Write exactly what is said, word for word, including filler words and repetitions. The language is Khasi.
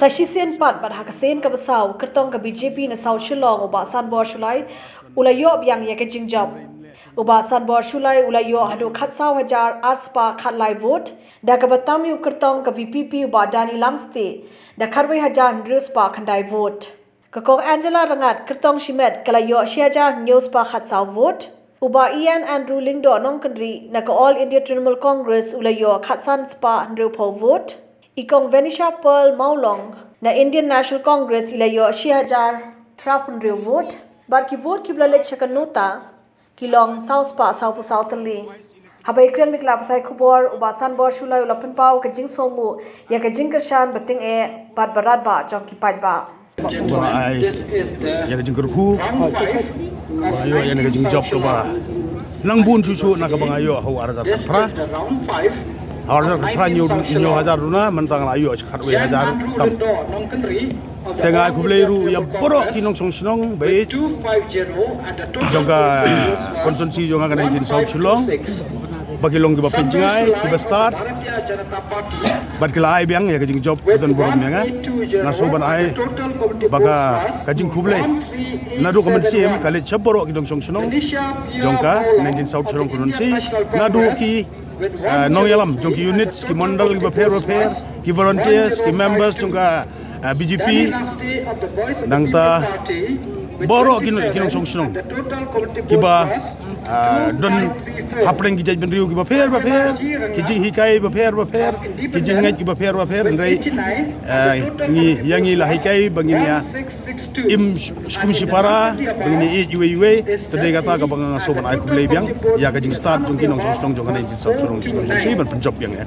Sa shisien pat bad ha ka sien kaba saw, kyrtong ka B J P na South Shillong u Bah Sanbor Shullai u la ïoh biang ïa ka jingjop. U Bah Sanbor Shullai u la ïoh haduh khatsaw hajar arspah khatlai vote, da kaba tam ïa u kyrtong ka V P P u Bah Danny Langstay da khatwei hajar hynriew spah khyndai vote. Ka Kong Angela Rangad, kyrtong shimet, ka la ïoh shi hajar hynñiew spah khatsaw vote. U Bah Ian Andrew Lyngdoh Nongkynrih na ka All India Trinamool Congress u la ïoh khatsan spah hynriewphew vote. I Kong Venetia Pearl Mawlong na Indian National Congress i la ïoh shi hajar phraphew hynriew vote. Bad ki vote kiba la leit sha ka NOTA ki long saw spah sawphew saw tylli. Haba ïakren bad ki lad pathai khubor, u Bah Sanbor Shullai u la pynpaw ka jingsngewnguh ïa ka jingkyrshan batyngeh bad baratbah jong ki paidbah. Ba la ai ïa ka jingkyrkhu, ba la ïoh ïa ka jingjop kaba nang bun shuh shuh na kaba nga ïoh ha u ar hajar khatphra. Ha u ar hajar khatphra hynñiew, hynñiew hajar duna, mynta nga la ïoh khatwei hajar tam. Te nga ai khublei ruh ïa baroh ki nongshong shnong ba ïeit jong ka constituency jong nga ka nineteen South Shillong, ba ki long kiba pynjngai, kiba stad, bad ki la ai biang ïa ka jingjop ka don burom ïa nga. Nga sngewbha ban ai ba ka, ka jingkhublei naduh ka mynsiem ka leit sha baroh ki nongshong shnong jong ka nineteen South Shillong constituency, naduh ki, ah, nongïalam jong ki units, ki mondal kiba pher ba pher, ki volunteers, ki members jong ka, ah, B J P, nangta baroh ki nong, ki nongshong shnong kiba, ah, don hapdeng ki jaitbynriew kiba pher ba pher, ki jinghikai ba pher ba pher, ki jingngeit kiba pher ba pher, hynrei, ah, ngi, ïa ngi la hikai ba ngin ïa im sh-, kum shipara, ba ngin ïa ïeit iwei iwei. Te dei kata kaba nga sngewbha ban ai khublei biang ïa ka jingstad jong ki nongshong shnong jong ka nineteen South Shillong constituency ban pynjop biang ïa